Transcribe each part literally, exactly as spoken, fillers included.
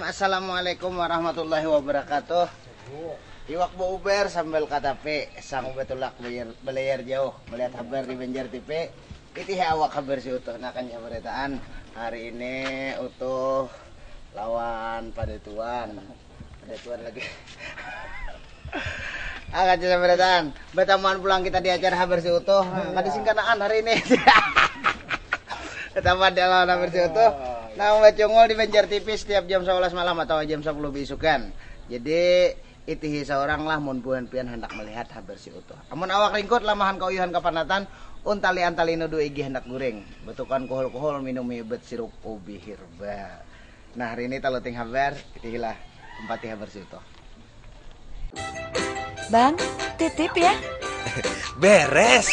Assalamualaikum warahmatullahi wabarakatuh. Iwak baubar sambil katapi, sang batulak bayar, balayar jauh, melihat habar di Banjar T V. Itihi awak habar si Utuh. Nah, kan barataan hari ini Utuh lawan Pada Tuan. Pada Tuan lagi. Ah, kan barataan. Batamuan pulang kita di acara habar si Utuh. Nah, kada singkanaan hari ini. Batamuan di lawan habar si Utuh. Nah, bacungul di Banjar T V setiap jam sebelas malam atau jam sepuluh beisukan. Jadi, itihi seorang lah mun buhan pian handak melihat habar si Utuh. Amun awak ringkut, lamahan kauyuhan kapanatan, untali-antali nudu igih handak guring. Batukan kuhul-kuhul, minum miubat sirup ubi hirba. Nah, hari ini taluting habar, itihilah umpati habar si Utuh. Bang, titip ya. Beres.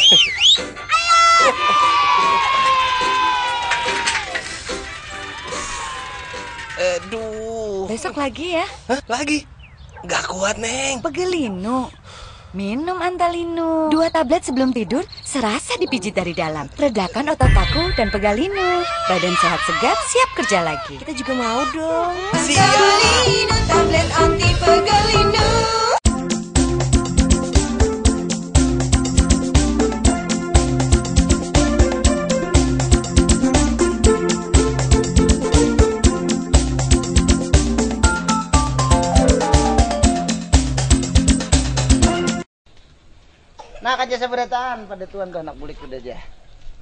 Aduh. Besok lagi ya. Hah? Lagi? Gak kuat, Neng. Pegelinu. Minum Antalinu. Dua tablet sebelum tidur, serasa dipijit dari dalam. Redakan otot kaku dan Pegalinu. Badan sehat segar, siap kerja lagi. Kita juga mau dong. Siap. Pegalinu, tablet anti Pegalinu. Nah, kaja sabarataan Pada Tuan tuh, anak bulik sudah aja.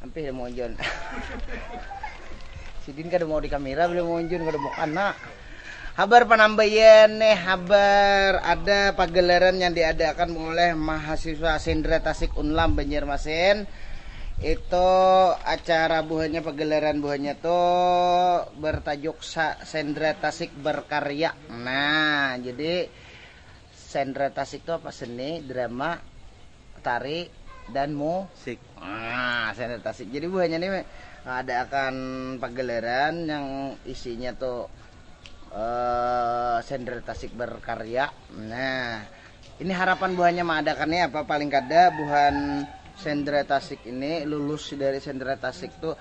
Ampih mau John. Sidin kada mau di kamera, belum mau John, kada mau kana. Habar panambayan nih, habar ada pagelaran yang diadakan oleh mahasiswa Sendra Tasik Unlam Banjarmasin. Itu acara buhannya, pagelaran buhannya tuh bertajuk Sa- Sendra Tasik Berkarya. Nah, jadi Sendra Tasik itu apa? Seni, drama, tari, dan musik. Nah, Sendra Tasik. Jadi buhannya nih ada akan pagelaran yang isinya tuh eh Sendra Tasik Berkarya. Nah, ini harapan buhannya mengadakannya apa? Paling kada buhan Sendra Tasik ini lulus dari Sendra Tasik tuh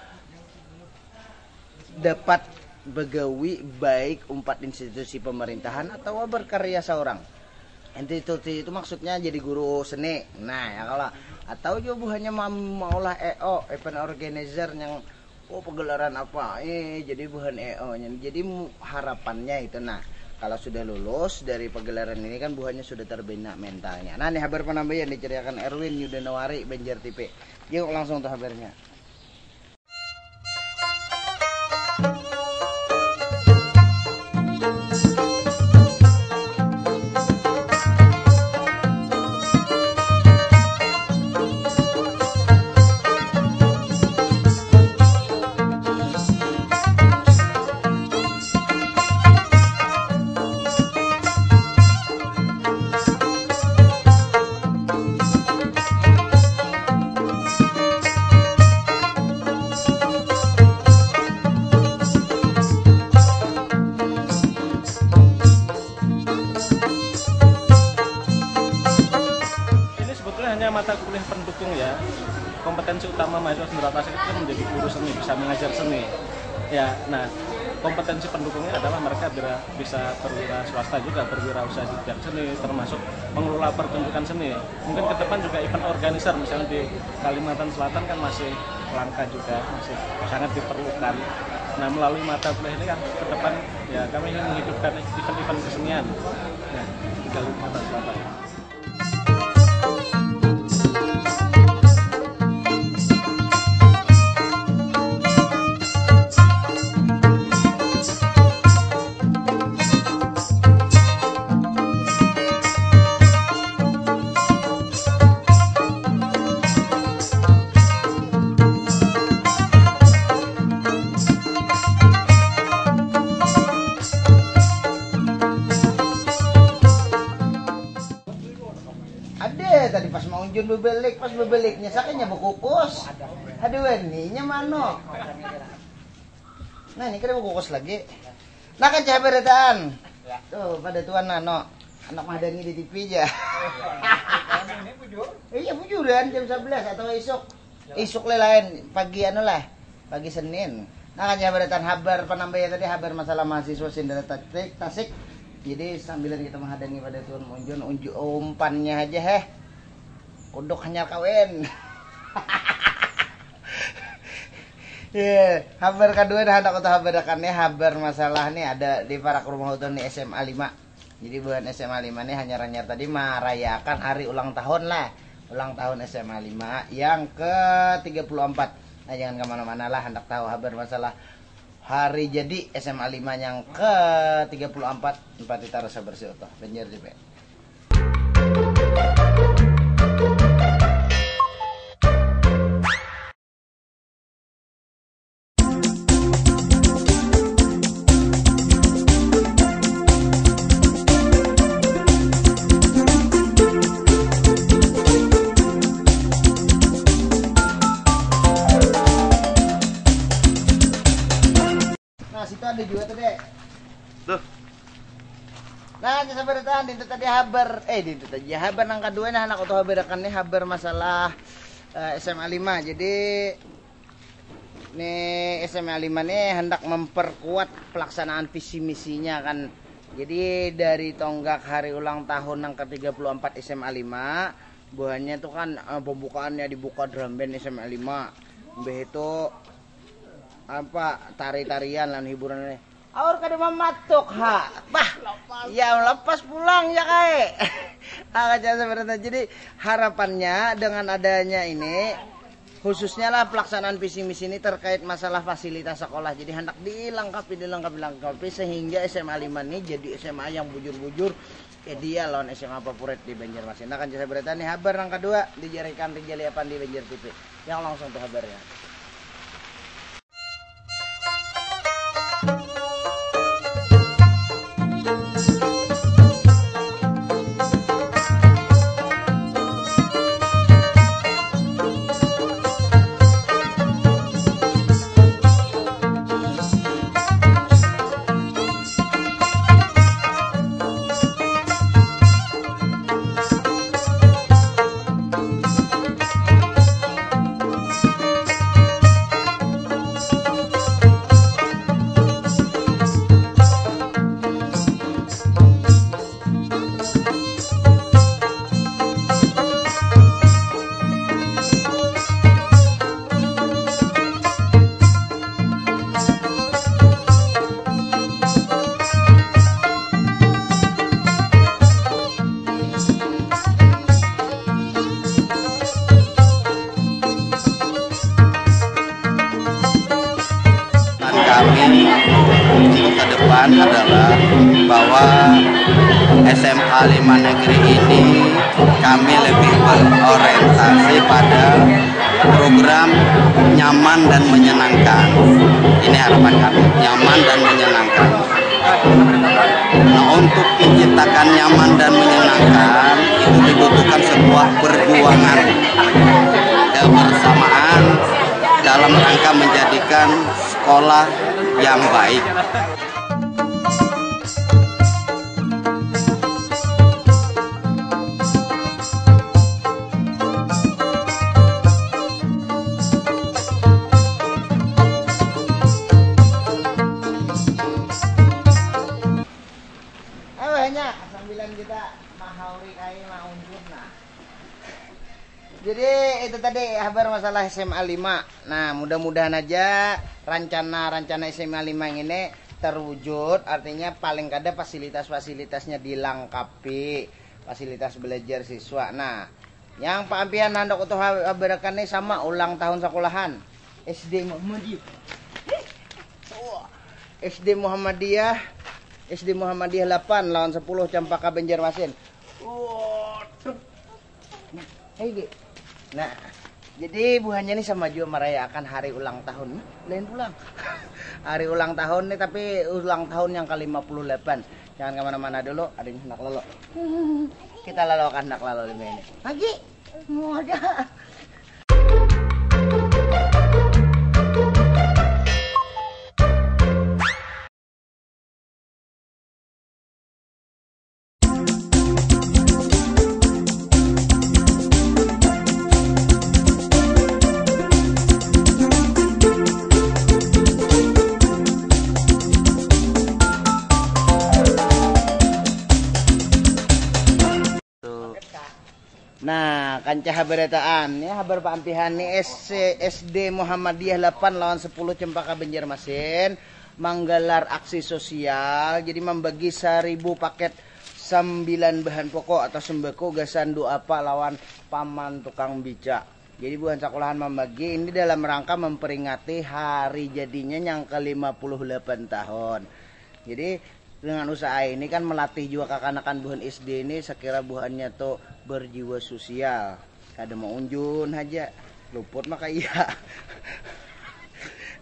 dapat begawi baik umpat institusi pemerintahan atau berkarya seorang. Institusi itu maksudnya jadi guru seni. Nah, ya kalau atau juga buhannya maulah E O, event organizer yang oh pegelaran apa eh jadi buhan E O nya. Jadi harapannya itu, nah, kalau sudah lulus dari pegelaran ini kan buhannya sudah terbina mentalnya. Nah, ini habar penambahan diceriakan Erwin Yudanawari Banjar T V. Yuk langsung tuh habarnya. Ini sebetulnya hanya mata kuliah pendukung ya. Kompetensi utama mahasiswa Sendra Tasik itu kan menjadi guru seni, bisa mengajar seni. Ya, nah, kompetensi pendukungnya adalah mereka bisa, bisa berwira swasta juga, berwirausaha di bidang seni, termasuk mengelola pertunjukan seni. Mungkin ke depan juga event organizer, misalnya di Kalimantan Selatan kan masih langka juga, masih sangat diperlukan. Nah, melalui mata kuliah ini kan ke depan ya kami ingin menghidupkan event-event kesenian ya, di Kalimantan Selatan. Ada tadi pas mau Jun bebelik, pas bebeliknya sakanya bekukus. Ada waninya mano. Nah, ini kada bekukus lagi. Nah, kan cah berataan. Tuh, pada tuan nano. Anak mahadangi di T V aja. Iya, bujuran jam sebelas atau isuk. Isuk le lain, pagi anu lah. Pagi Senin. Nah, kan ya, beratan habar penambah ya tadi, habar masalah mahasiswa Sindara Tasik, Tasik. Jadi sambilan kita menghadangi pada tuan unjun, unju umpannya aja heh. Kuduk hanyar kawin. Ya, habar kedua dah, handak kita habarakan nih, habar masalah nih ada di parak rumah utun nih, S M A lima. Jadi buhan S M A lima nih hanyar-hanyar tadi merayakan hari ulang tahun lah. Ulang tahun S M A lima yang ke tiga puluh empat. Nah, jangan kemana-mana lah, hendak tahu habar masalah hari jadi S M A lima yang ke tiga puluh empat, empat kita rasa bersih otoh. Banjar J P. Nah, situ ada juga tuh, Dek. Tuh. Nah, sabar tahan, dintu tadi habar, eh, dintu tadi habar nang kedua, nah, anak tuh habar akan nih, habar masalah eh, S M A lima. Jadi nih, S M A lima nih hendak memperkuat pelaksanaan visi misinya kan. Jadi dari tonggak hari ulang tahun yang ke tiga puluh empat S M A lima, buhannya tuh kan eh, pembukaannya dibuka drum band S M A lima. Mbah itu apa, tari-tarian lan hiburan nih. Aur kada mamatuk ha. Bah, ya lepas pulang ya kae. Ah, kacau sebenarnya. Jadi harapannya dengan adanya ini, khususnya lah pelaksanaan visi misi ini terkait masalah fasilitas sekolah. Jadi hendak dilengkapi, dilengkapi, dilengkapi sehingga S M A lima ini jadi S M A yang bujur-bujur ideal lawan S M A favorit di Banjarmasin. Nah, kan saya berita nih, habar yang kedua dijarikan Rijali Apandi Banjar T V. Yang langsung tuh habarnya. Kami untuk ke depan adalah bahwa S M A lima Negeri ini kami lebih berorientasi pada program nyaman dan menyenangkan. Ini harapan kami, nyaman dan menyenangkan. Nah, untuk menciptakan nyaman dan menyenangkan itu dibutuhkan sebuah perjuangan kebersamaan dalam rangka menjadikan sekolah yang baik. Awalnya sambilan kita mahauri kai maunjun nah. Jadi itu tadi habar masalah S M A lima. Nah, mudah-mudahan aja rencana-rencana S M A lima ini terwujud, artinya paling kada fasilitas-fasilitasnya dilengkapi, fasilitas belajar siswa. Nah, yang paampian handok untuk habarakan nih sama ulang tahun sekolahan S D Muhammadiyah. S D Muhammadiyah, S D Muhammadiyah delapan lawan sepuluh Cempaka Banjarmasin. Waduh. Nah, jadi buhannya nih sama juga merayakan hari ulang tahun. Lain pulang. Hari ulang tahun nih, tapi ulang tahun yang ke lima puluh delapan. Jangan kemana-mana dulu, ada yang hendak lolo. Kita lolo akan hendak lolo lima ini. Lagi. Mau ada. Nah, kancah habarataan. Ini habar paampihan nih, S C, S D Muhammadiyah delapan lawan sepuluh Cempaka Banjarmasin manggalar aksi sosial. Jadi, membagi seribu paket sembilan bahan pokok atau sembako gasan duapa lawan paman tukang bica. Jadi, buhan sakulahan membagi ini dalam rangka memperingati hari jadinya yang ke lima puluh delapan tahun. Jadi, dengan usaha ini kan melatih juga kakanakan buhan S D ini, sekira buhannya tuh berjiwa sosial. Kada mau unjun aja, luput maka iya.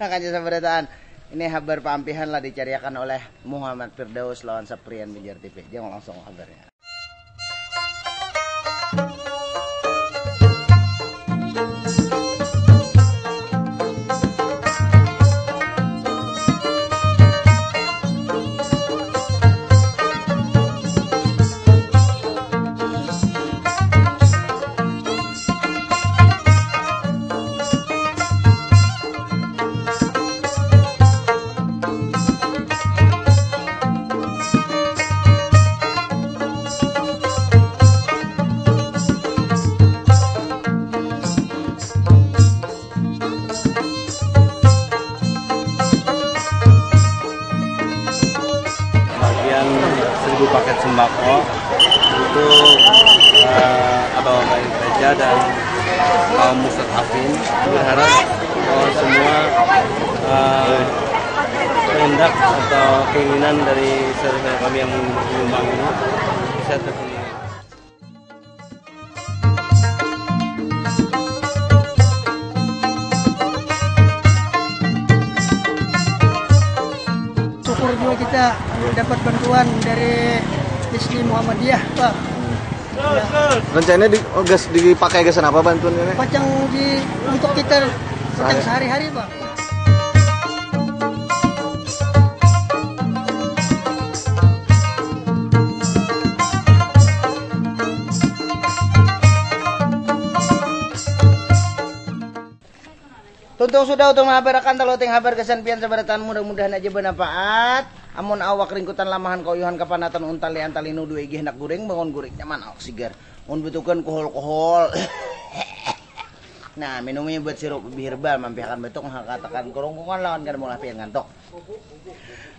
Nah, kancah sabarataan. Ini habar paampihan lah dicariakan oleh Muhammad Firdaus lawan Saprian Banjar T V. Jangan langsung habarnya. Bagian seribu paket sembako untuk eh, abang-abang gereja dan kaum mustadafin. Berharap bahwa semua eh, kehendak atau keinginan dari saudara kami yang menyumbang ini bisa terpenuhi. Syukur juga kita dapat bantuan dari S D Muhammadiyah, Pak. Rencananya di, oh, gas dipakai gasan apa bantuan ini? Pacang di untuk kita pacang sehari-hari, Pak. Tuntung sudah utuh mahabarakan taluting habar gasan pian sabarataan, mudah-mudahan aja banapaat. Amun awak ringkutan lamahan kauyuhan kapanatan untal liantal linu dua igih handak guring bangun guring nyaman awak sigar. Mun butuhkan kuhul-kuhul. Nah, minumnya buat sirup lebih herbal mampihakan batuk menghakatakan kerongkongan lawan kada maulah pian ngantuk.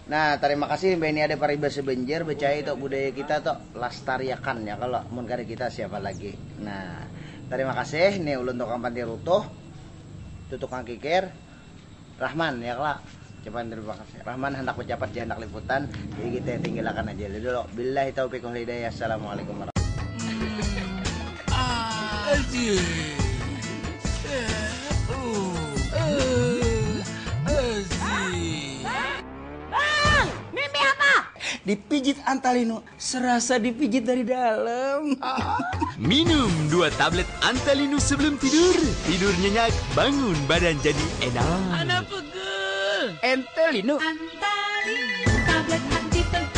Nah, tarima kasih imbah ini ada paribasa Banjar becaya itu budaya kita tuh lastariakan ya kalau mun kada kita siapa lagi. Nah, tarima kasih nih ulun tukang panti rutuh, itu tukang kikir, Rahman ya kala. Cepat terima kasih. Rahman hendak bercapat jandak liputan, jadi kita tinggilakan aja dulu. Billahi taufiq wal hidayah. Assalamualaikum warahmatullahi wabarakatuh. Aziz. Eh, uh, eh, Aziz. Bang, mimpi apa? Dipijit antalinu, serasa dipijit dari dalam. Minum dua tablet Antalinu sebelum tidur. Tidur nyenyak, bangun badan jadi enak. Anak pegel. Entelinu. Antalinu, tablet anti pegel.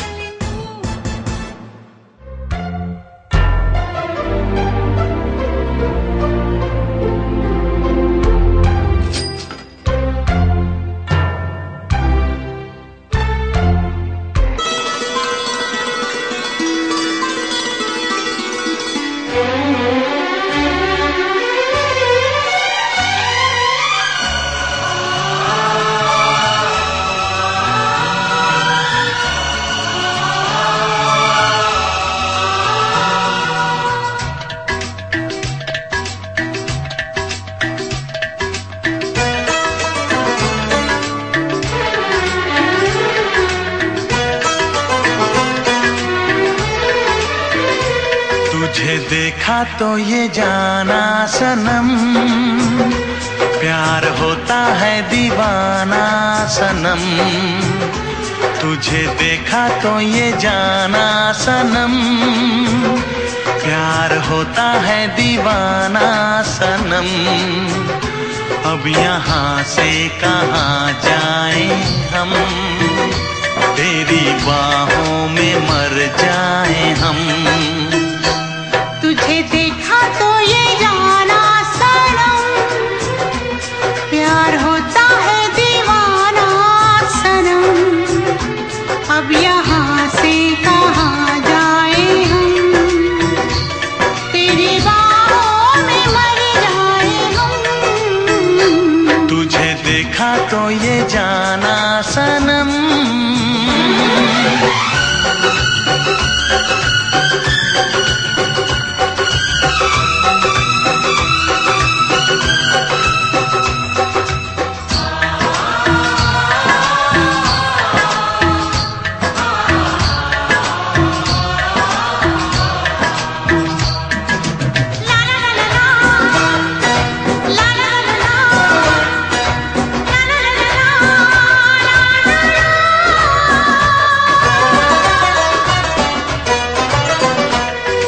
देखा तो ये जाना सनम, प्यार होता है दीवाना सनम। तुझे देखा तो ये जाना सनम, प्यार होता है दीवाना सनम। अब यहाँ से कहाँ जाए हम, तेरी बाहों में मर जाए हम।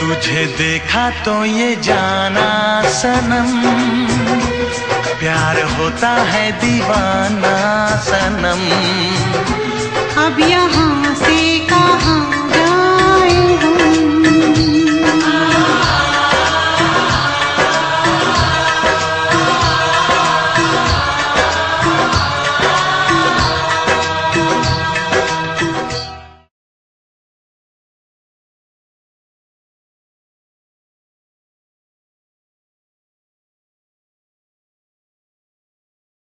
तुझे देखा तो ये जाना सनम, प्यार होता है दीवाना सनम। अब यहाँ से कहाँ